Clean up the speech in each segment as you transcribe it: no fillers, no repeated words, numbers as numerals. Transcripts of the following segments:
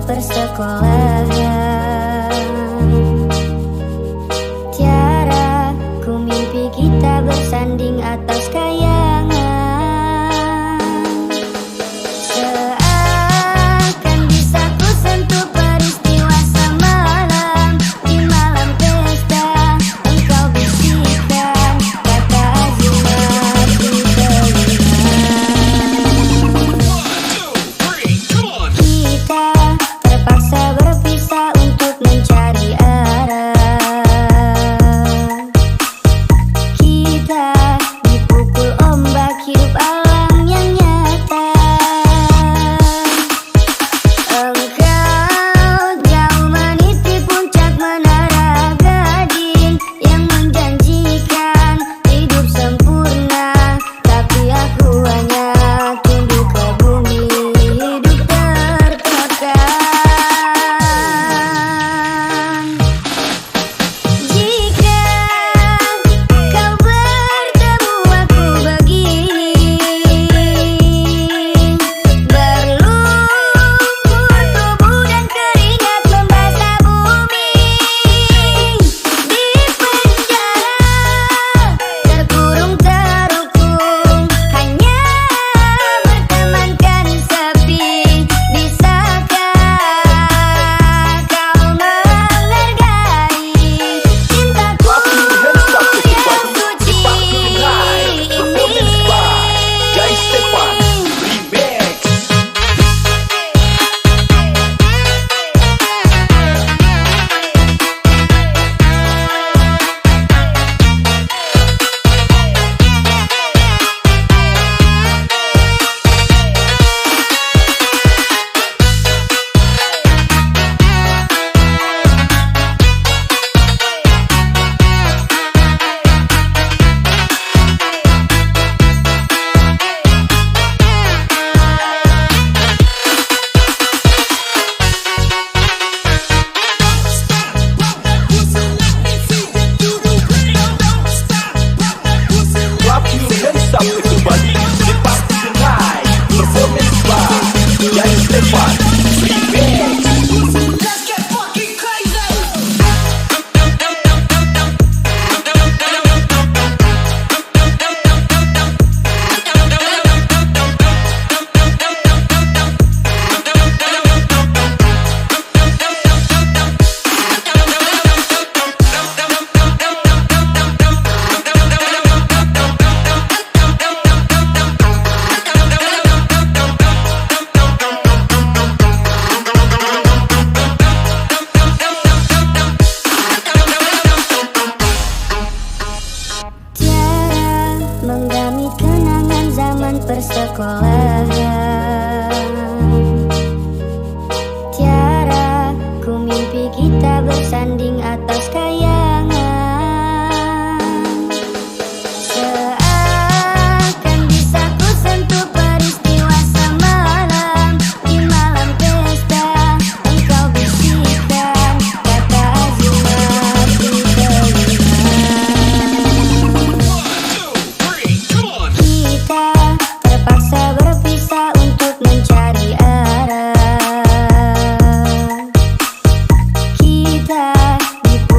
Persekolahan. Tiara, ku mimpi kita bersanding atas kayangan. Seakan bisa ku sentuh peristiwa semalam. Di malam pesta engkau bisikan kata azimat di telinga. Kita terpaksa berpisah untuk mencari arah. Kita dipukul ombak hidup alam yang nyata. Engkau jauh meniti puncak menara gading yang menjanjikan hidup sempurna, tapi aku hanya tunduk ke bumi, hidup tertekan. Jika kau bertemu aku begini, berlumpur tubuh dan keringat membasah bumi. Di penjara terkurung terhukum, hanya bertemankan sepi. Bisakah kau menghargai cintaku Clap your hands up yang everybody. suci The party tonight. Performance ini? by Jai Stefan Remix. Clap your hands up everybody. The party tonight. Performance by Jai Stefan Remix. Let's get fucking crazy. Tiara menggamit kenangan zaman persekolahan. Tiara, ku mimpi kita bersanding atas kayangan. Seakan bisa ku sentuh peristiwa semalam. Di malam pesta engkau bisikan kata azimat di telinga. Kita terpaksa berpisah untuk mencari arah. Kita dipukul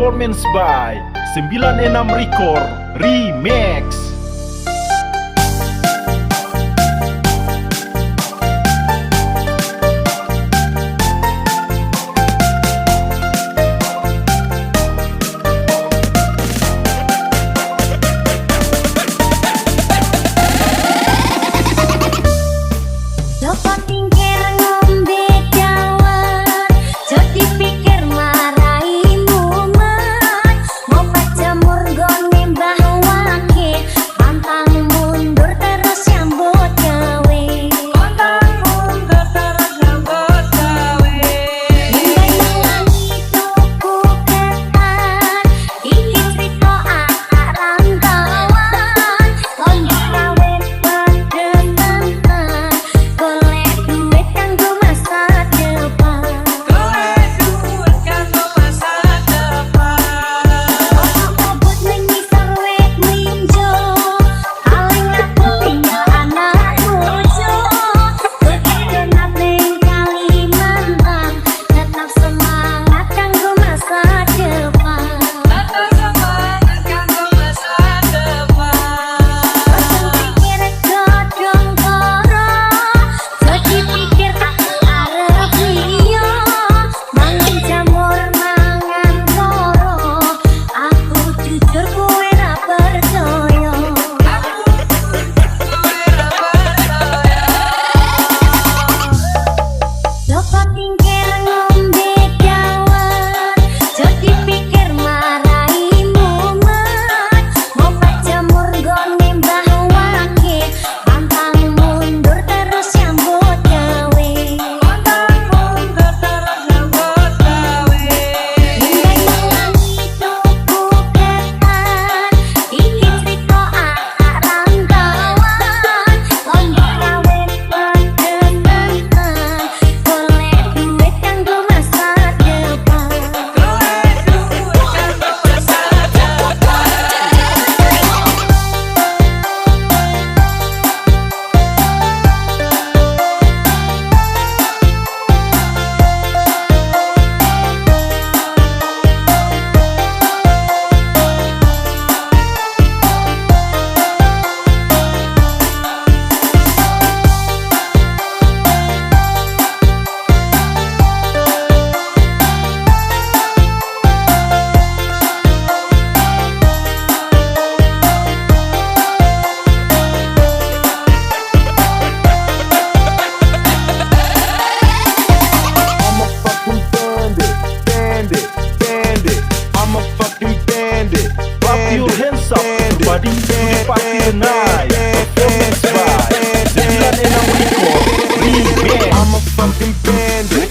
Performance by 96 Record Remix. Joko tingkir ngombe dawet, jadi pikir marai mumet. Ngopat jamur nggone Mbah Wake, pantang mundur terus nyambut gawe. Pantang mundur terus nyambut gawe. Mimbai melangi tuku ketan, iki crita anak rantauan. Londo kawin pedes tenan, golek duit kanggo masa depan. Golek duit kanggo masa depan. Ono bobot ning ngisor wit mlinjo, paling aku tinggal anak bojo. Bekenat ning Kalimantan, tetap semangat kanggo masa depan. Tetep semangat kanggo masa depan. Ojo pikir godhong koro, jadi pikir aku arep liya. Mangan jamur mangan koro, aku jujur kowe ra percaya. Aku kowe ra percaya. Joko tingkir ngombe dawet, jadi pikir marai mumet. Ngopat jamur nggone Mbah Wake, pantang mundur terus nyambut gawe. Pantang mundur terus nyambut gawe. Mimbai melangi tuku ketan, iki crita anak rantauan. Londo kawin pedes tenan, golek duit kanggo masa depan. Golek duit kanggo masa depan. I'm a fucking bandit, bandit, bandit. I'm a fucking bandit. Clap your hands up everybody to the party tonight. Performance by 96 Record Remix. I'm a fucking bandit.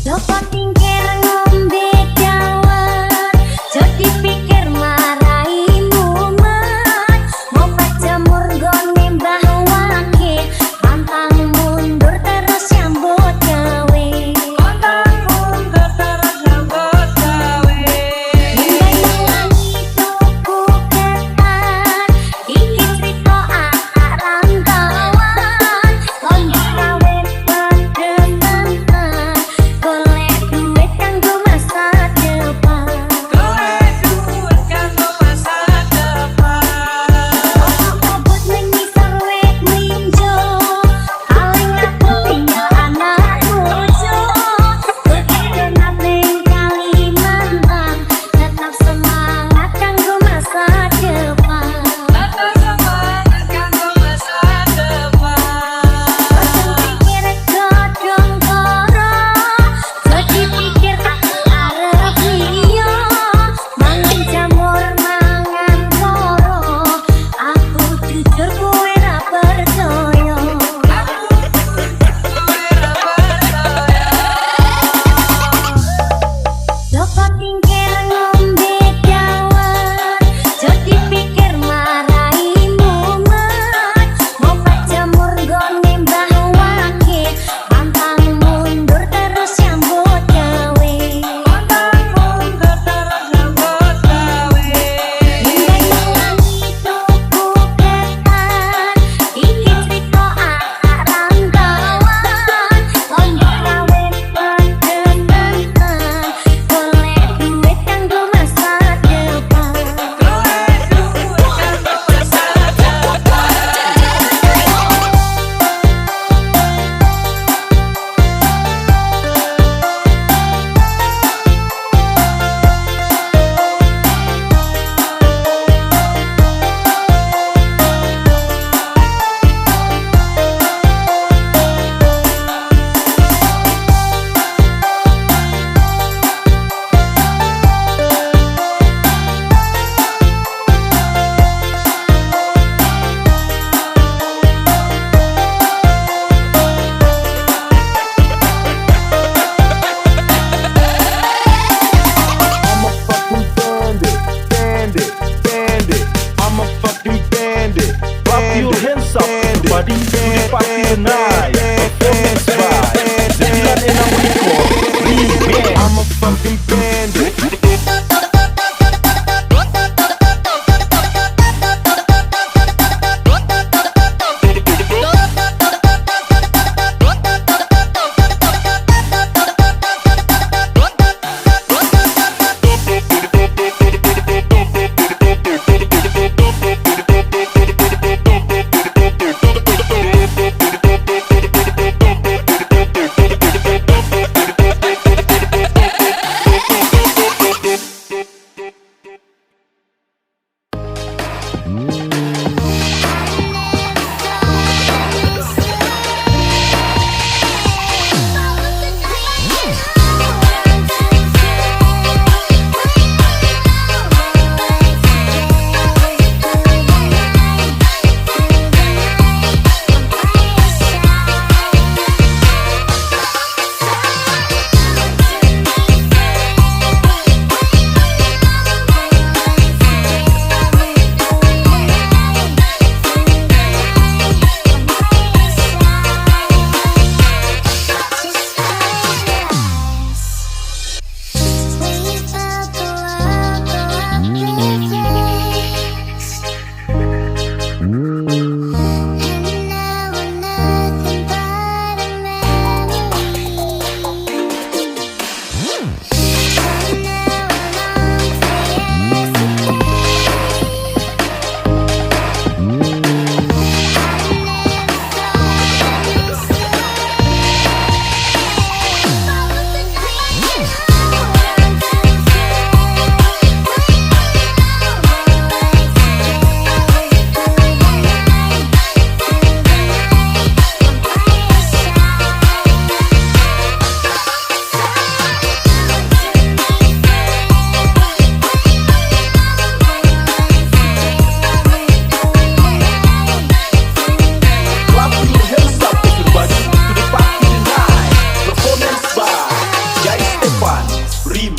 Joko tingkir ngombe dawet, jadi pikir marai mumet. Ngopat jamur nggone Mbah Wake, pantang mundur terus nyambut gawe. Pantang mundur terus nyambut gawe. Mimbai melangi tuku ketan, iki crita anak rantauan. Londo kawin pedes tenan, golek duit kanggo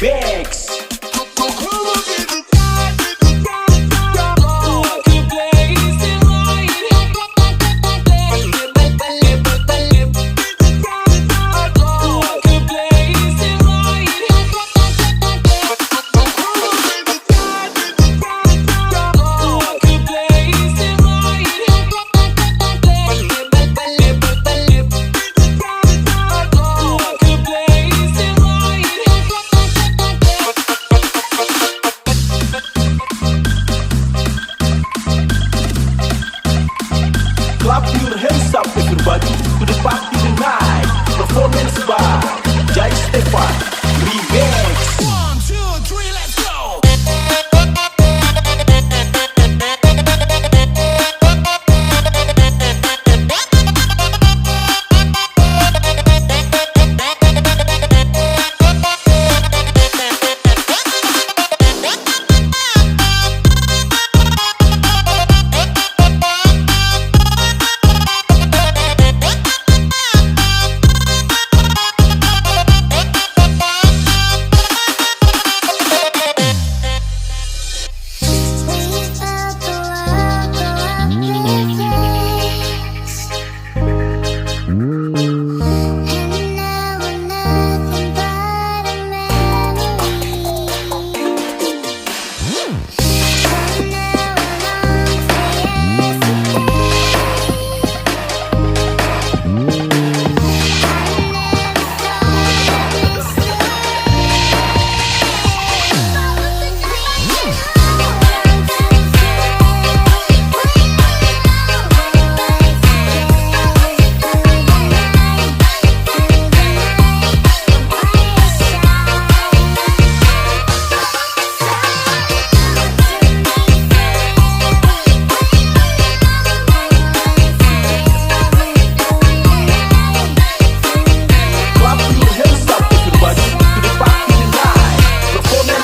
Remix. Clap your hands up everybody to the party tonight. Performance by Jai Stefan Remix. 1, 2, 3, let's go!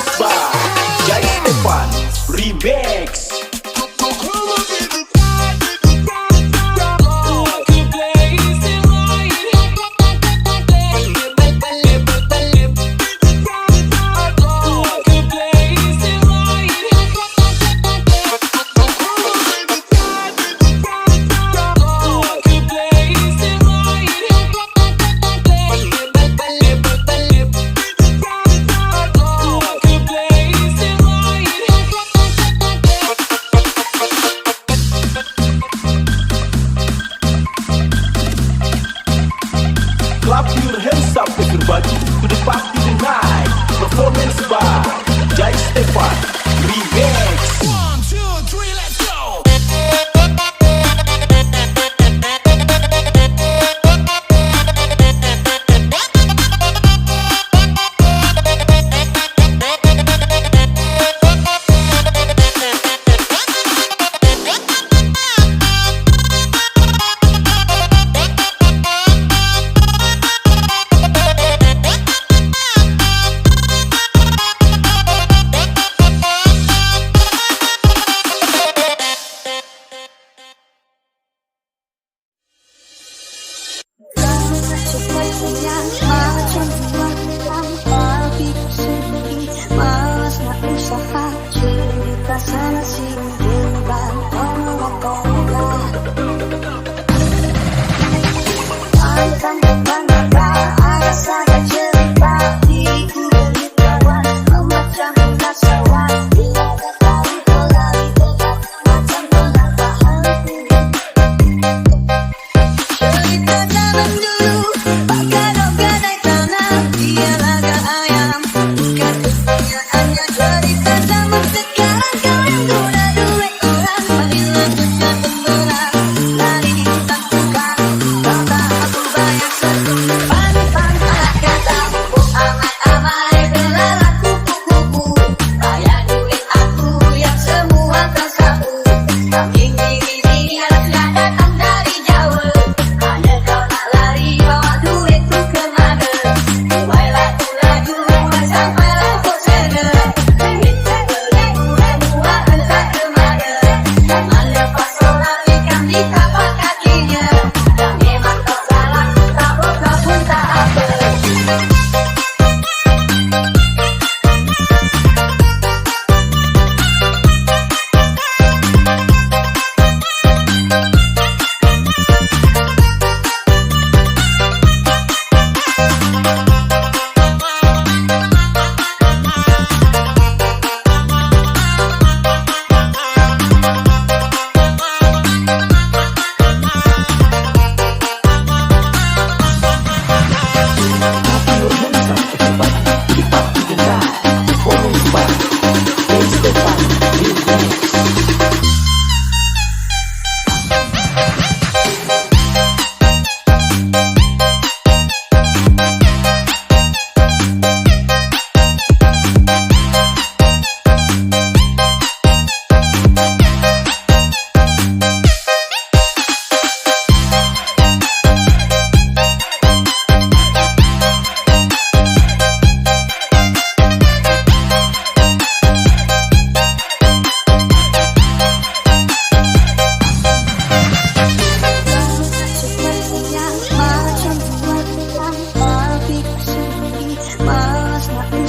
Clap your hands up everybody to the party tonight. Performance by Jai Stefan Remix. Clap your hands up everybody to the party tonight. Performance by Jai Stefan Remix. 1, 2, 3, let's go! We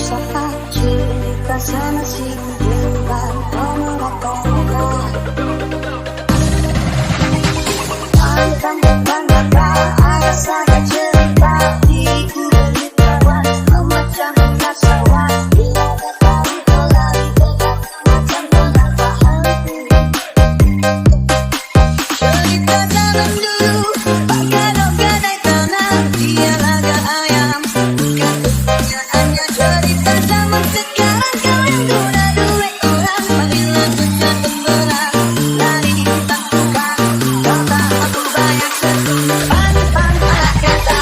Sapa cerita sama si kembar kau. Ada cerita ibu beritahuan macam kasawan. Bila tahu kau lari macam tak hantu. Cerita zaman dulu, Pak Gadok gadai tanah, dia laga ayam. Bukan kepunyaannya. Cerita zaman sekarang, kau yang guna duit orang. Apabila susah tembelang, lari hutang tukang. Kau tak aku bayar satu pan-pan ala kata.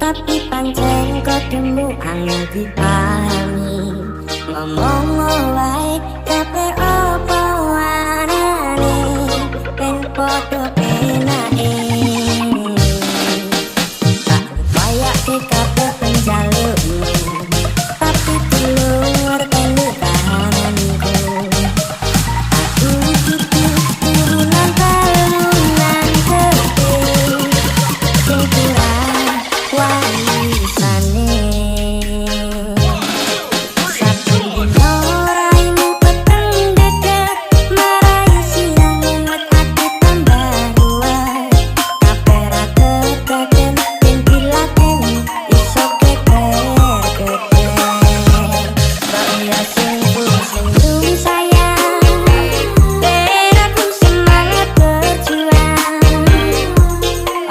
Tapi pancen kodemu angel dipahami. Ngomong wae kabeh opo anane, ben padha penake. Tak upayake kabeh penjalukmu, tapi tulung ngerteni kahananku. Aku dudu turunan talunan gede sing kurang warisane. Saben dina raimu peteng dedek, marai siang mumet ati tambah ruwet. Kabeh ra kedaden yen dilateni iso keker-keker. Kok iya sing senyum sayang, ben aku semangat berjuang.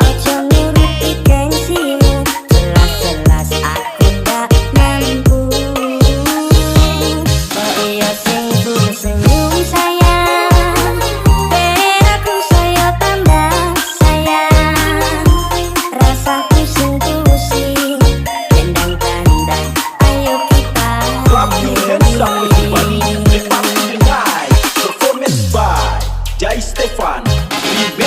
Ojo nuruti gengsimu, jelas-jelas aku gak mampu. Kok iya sing senyum sayang, ben aku saya tambah sayang. Rasa pusing-pusing, dandang-dandang, ayo kita Clap your hands up everybody. The party tonight. Performance by Jai Stefan Remix.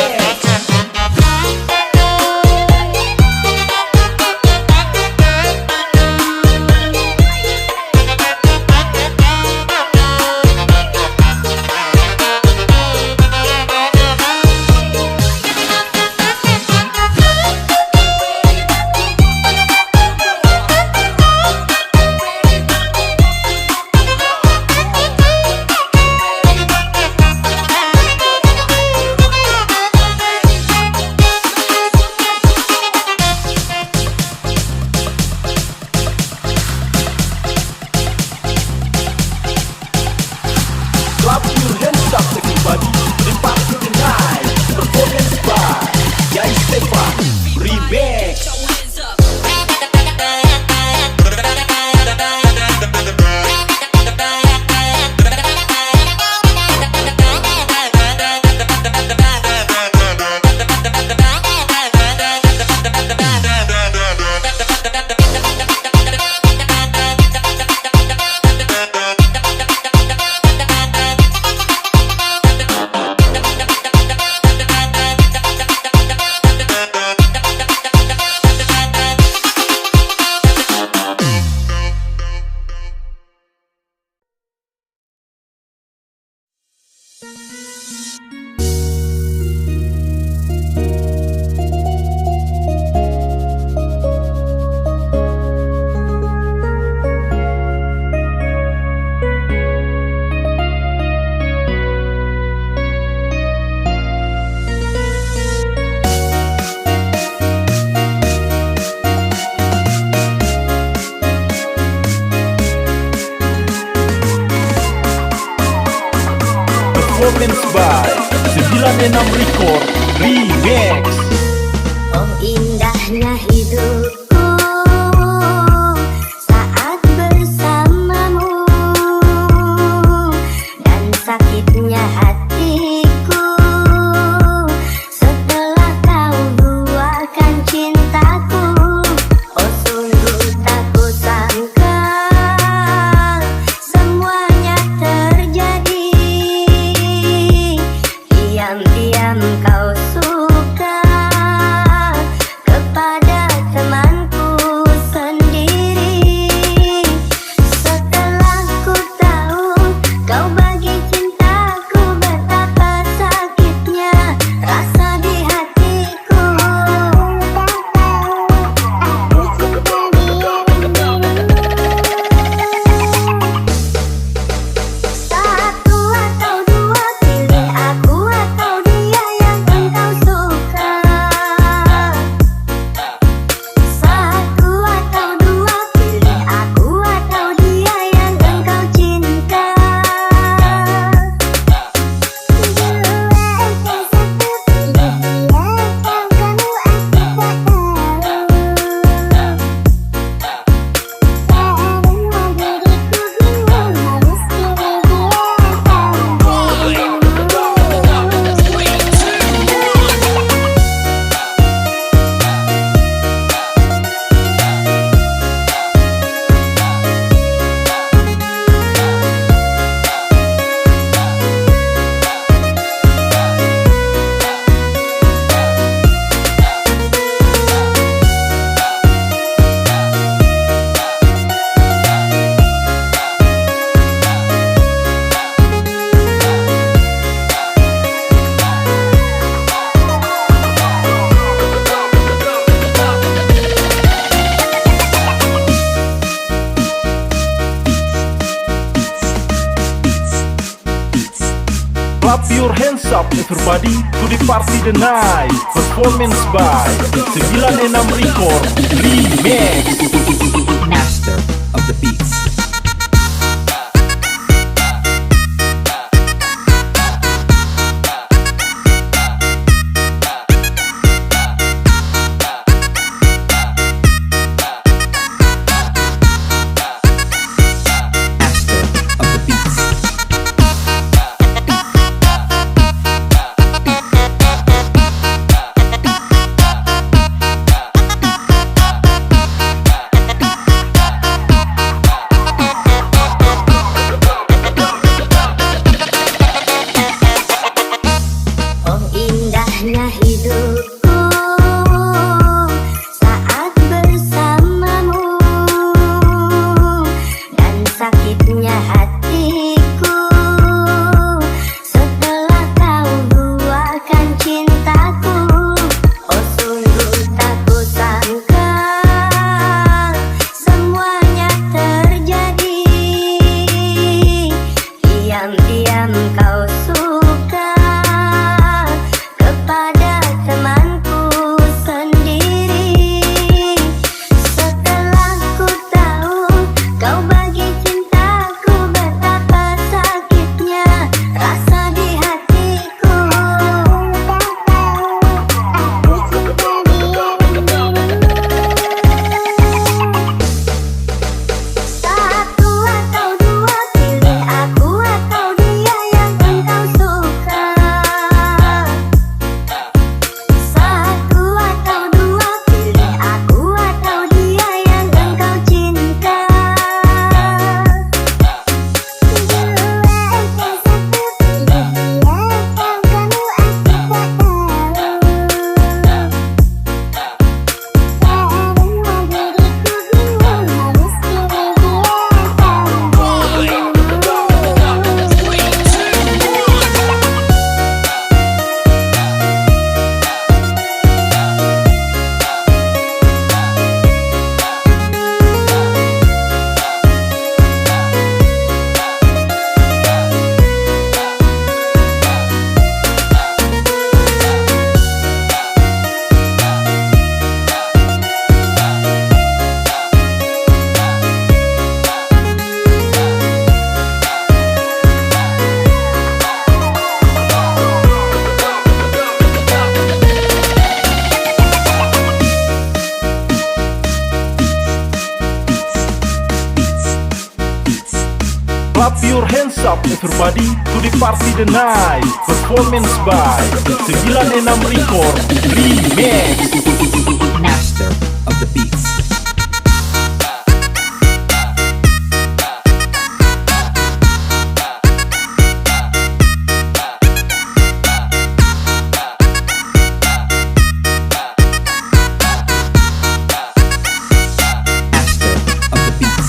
Clap your hands up everybody. The party tonight. Performance by Jai Stefan Remix. Performance by 96 Record Remix. Oh indahnya hidupku saat bersamamu, dan sakitnya hatiku setelah kau duakan cintaku. Oh sungguh tak kusangka semuanya terjadi. Diam-diam kau suka hands up everybody to the party the night. Performance by 96 Record Remix. Master of the beats. Master of the beats. Oh indahnya hidupku saat bersamamu, dan sakitnya hatiku setelah kau duakan cintaku. Oh sungguh tak kusangka semuanya terjadi. Diam-diam kau suka kepada temanku sendiri. Setelah ku tahu kau bagi cintaku, betapa sakitnya rasa di hatiku. Tak tahu aku cinta dia dirimu. Satu atau dua, pilih aku atau dia yang engkau suka. Satu atau dua, pilih aku atau dia yang engkau cinta. Dua atau satu, pilih dia atau kamu, aku tak tahu. Karena diriku bingung harus pilih dia atau kamu. Clap your hands up everybody to the party the night. Performance by 96 Record Remix. Master of the beats. Master of the beats.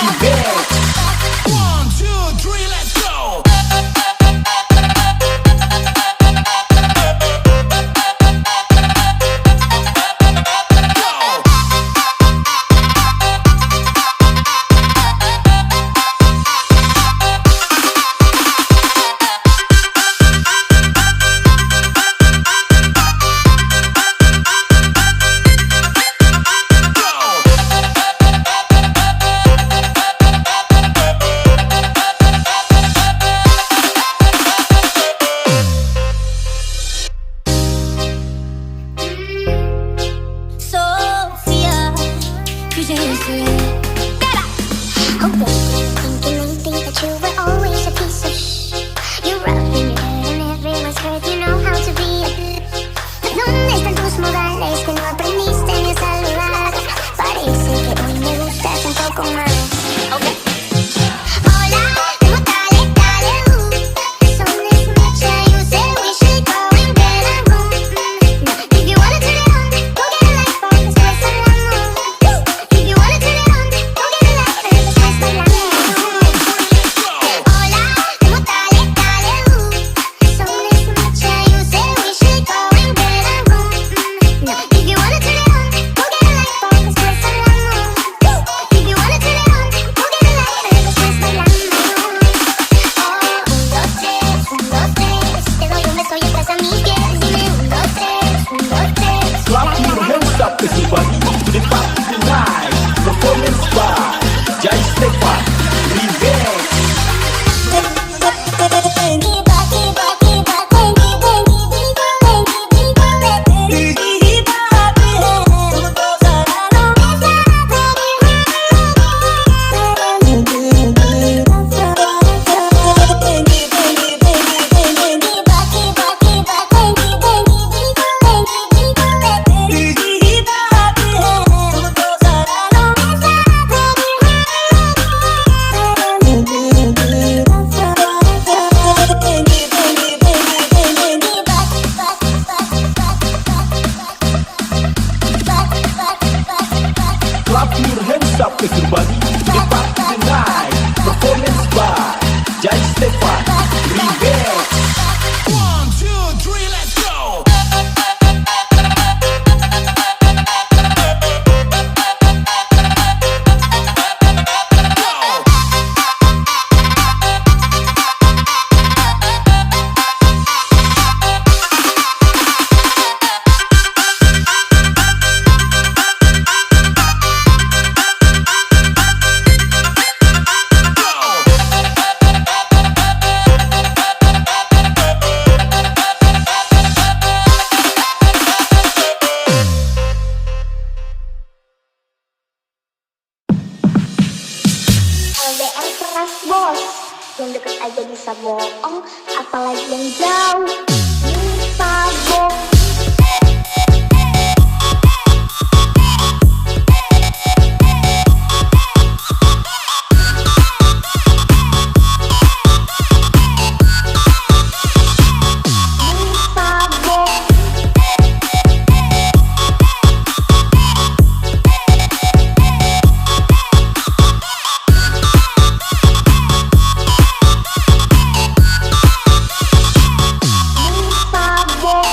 Remix. 1, 2, 3, let's go. Sophia, que j'ai essayé. Oh baby, thinking and think that you were always a piece of shh. You're rough in your head and everyone's hurt. You know how to be a bitch. ¿Dónde están tus modales que no aprendiste ni a saludar? Parece que hoy me gustas un poco más. Okay. Hola, ¿cómo tal? Tal? The sun is much, you say we should go and get a room. Now, if you wanna turn it on, go get a light bulb, después hablamos. If you wanna turn it on, go get a light bulb, después bailamos. Hola, ¿cómo tal? Tal? The sun is much, you say we should go and get a room. Now, if you wanna turn it on, go get a light bulb, después hablamos. If you wanna turn it on, go get a light bulb, después bailamos. Oh, un, dos, tres, un, dos, tres. Te doy un beso y estás a mis pies. Dime un, dos, tres, un, dos, tres. Clap your hands up everybody to the party tonight. Performance by Jai Stefan Remix. Clap your hands up everybody to the party tonight. Performance by Jai Stefan Remix. 1, 2, 3, let's go. LDR keras bos, yang deket aja bisa bohong, apalagi yang jauh. Mabok. Mabok. Mabok.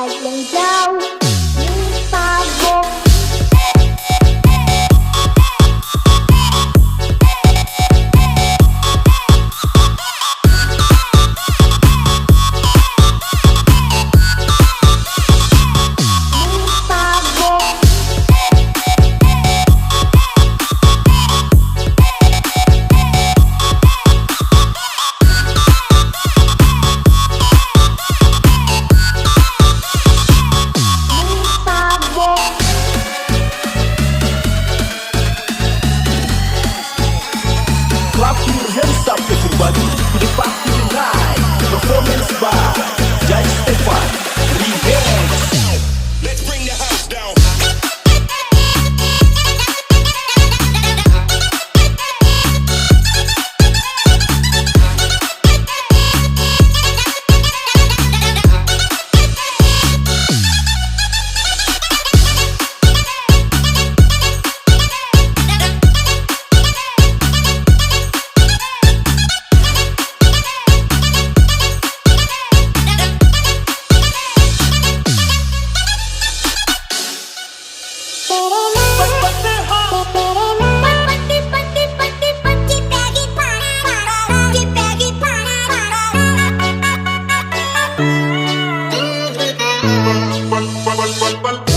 Pesawat yang jauh mabuk. Clap your hands up everybody to the party tonight. Performance by Jai Stefan Remix. Let's bring the house down. Pati pati pati pati.